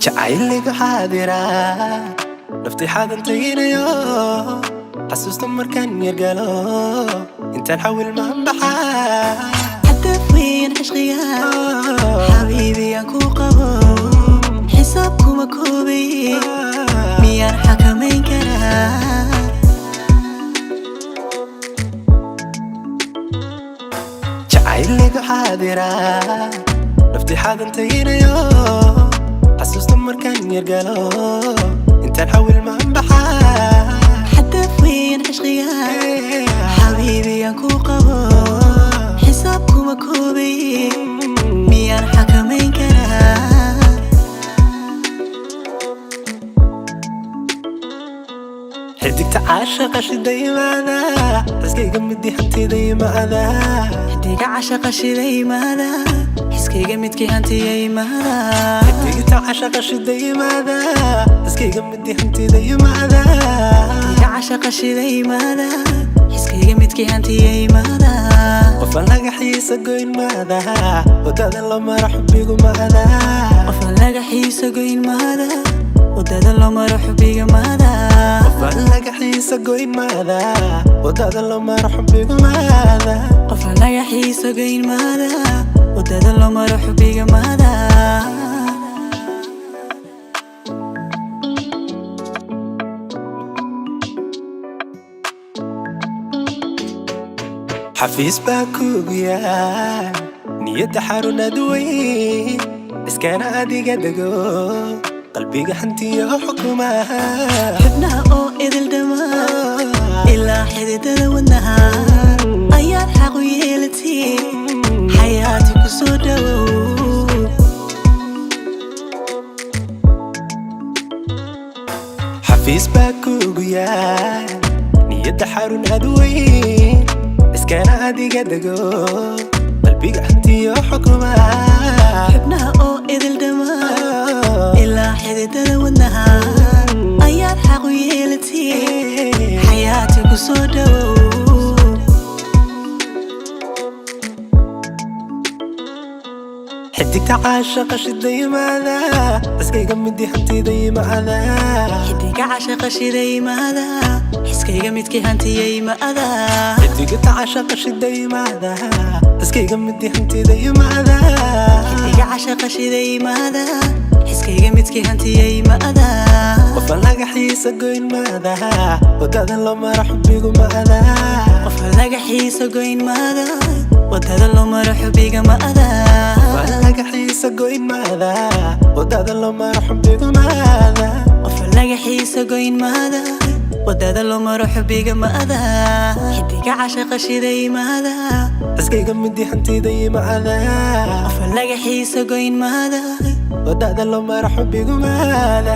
Jacayligu xaadira, nafti xaadantaynayo, xasuusta markaan yargalo, intaan xawil maan baxaa. Xadaaf weyn cishqiga, xabiibi, aan ku qabo, xisaab kuma koobay, miyaan xakamayn karaa? Jacayligu xaadira, nafti xaadantaynayo, xasuusta markaan yargalo, intaan xawil maan baxaa. Xadaaf weyn cishqiga, xabiibi, aan ku qabo, xisaab kuma koobay, miyaan xakamayn karaa? Xidigta caashaqa shiday imaada, xiskayga midii hantida imaada. Xidiga cashaqa shiday imaada, xiskayga midkii hantiya imaada. Xidigta caashaqa shiday imaada, xiskayga midii hantida imaada. Xidiga cashaqa shiday imaada, xiskayga midkii hantiya imaada. Qofaan laga xiisa goyn maada, wadada loo maro xubbigu maada. Qofaan laga xiiso goyn maada, wadada loo maro xubbiga maada. Qofaan laga xiisa goyn maada, wadada loo maro xubbigu maada. Qofaan laga xiiso goyn maada, wadada loo maro xubbiga maada. Xafiis baa kugu yaal niyadda, xarunad weyn, iskana adiga dego, qalbiga hantiyo xukumaha. Xubnaha oo idil dhammaan ilaa xididada wadnaha ayaad xaq u yeelatay, xayaati ku soo dhowow. Xafiis baa kugu yaal niyadda, xarun aad weyn, iskana adiga dego, qalbiga hantiyo xukumaha. Xubnaha oo idil dhammaan ilaa xididada wadnaha ayaad xaq u yeelatay, xayaati ku soo dhowow. Xidigta caashaqa shida yimaada, xiskayga midii hantida yimaada. Xidiga cashaqa shiday imaada, xiskayga midkii hantiya imaada. Xidigta caashaqa shida yimaada, xiskayga midii hantida yimaada. Xidiga cashaqa shiday imaada, xiskayga midkii hantiya imaada. Qofaan laga xiisa goyn maada, wadada loo maro xubbigu maada. Qofaan laga xiiso goyn maada, wadada loo maro xubbiga maada. Qofaan laga xiisa goyn maada, wadada loo maro xubbigu maada. Qofaan laga xiiso goyn maada, wadada loo maro xubbiga maada. Xidiga cashaqa shiday imaada, Xiskayga midii hantida yimaada. Qofaan laga xiiso goyn maada, Wadada loo maro xubbigu maada.